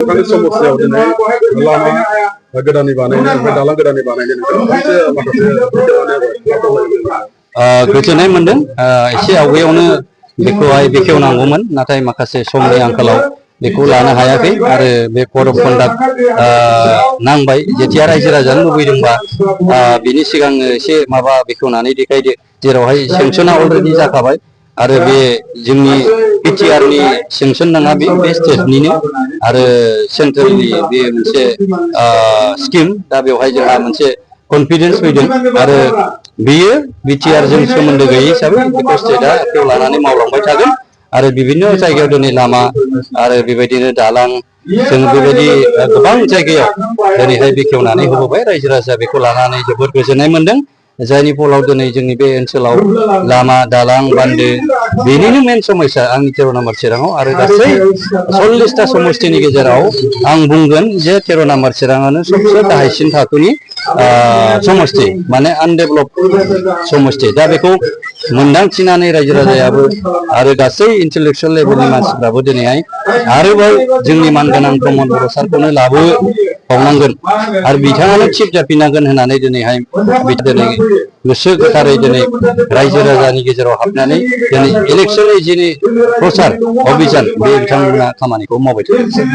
नोंथांनि समस्यायाव दिनै लामा गोदाननि बानायनाय ओमफ्राय दालां गोदाननि बानायनाय मोनसे गोजोननाय मोनदों। एसे आवगायावनो बेखौहाय बेखेवनांगौमोन, नाथाय माखासे समनि आंखालाव बेखौ लानो हायाखै आरो बे कड अफ कन्डाक्ट नांबाय। जेथिया रायजो राजानो लुबैदोंबा बिनि सिगां एसे माबा बेखेवनानै देखायदो, जेरावहाय सेंसना अलरेडि जाखाबाय आरो बे जोंनि बिटिआरनि सेंसन नङा, बे स्टेटनिनो आरो सेन्ट्रेलनि बे मोनसे स्किम। दा बेवहाय जोंहा मोनसे कनफिडेन्स फैदों आरो बेयो बिटिआरजों सोमोन्दो गैयै हिसाबै बेखौ स्टेटआ आखायाव लानानै मावलांबाय थागोन आरो बिभिन्न जायगायाव दिनै लामा आरो बेबायदिनो दालां जों बेबायदि गोबां जायगायाव दिनैहाय बेखेवनानै होबोबाय। रायजो राजा बेखौ लानानै जोबोद गोजोननाय मोनदों, जायनि फलाव दिनै जोंनि बे ओनसोलाव लामा दालां बान्दो बेनिनो मेन समस्या आंनि 13 नम्बर चिराङाव आरो गासै 40टा समस्तिनि गेजेराव आं बुंगोन जे 13 नम्बर चिराङानो सबसे गाहायसिन थाखोनि समस्ति, माने आनडेभेलप समस्ति। दा बेखौ मोनदांथिनानै रायजो राजायाबो आरो गासै इन्टेलेक्सुयेल लेभेलनि मानसिफ्राबो दिनैहाय आरोबाव जोंनि मानगोनां प्रमद बर' सारखौनो लाबोबावनांगोन आरो बिथाङानो चिफ जाफिननांगोन होननानै दिनैहाय दिनै गोसो गोथारै दिनै रायजो राजानि गेजेराव हाबनानै दिनै इलेक्सननि जिनि प्रचार अभियान बे बिथांमोना खामानिखौ मावबाय थादों।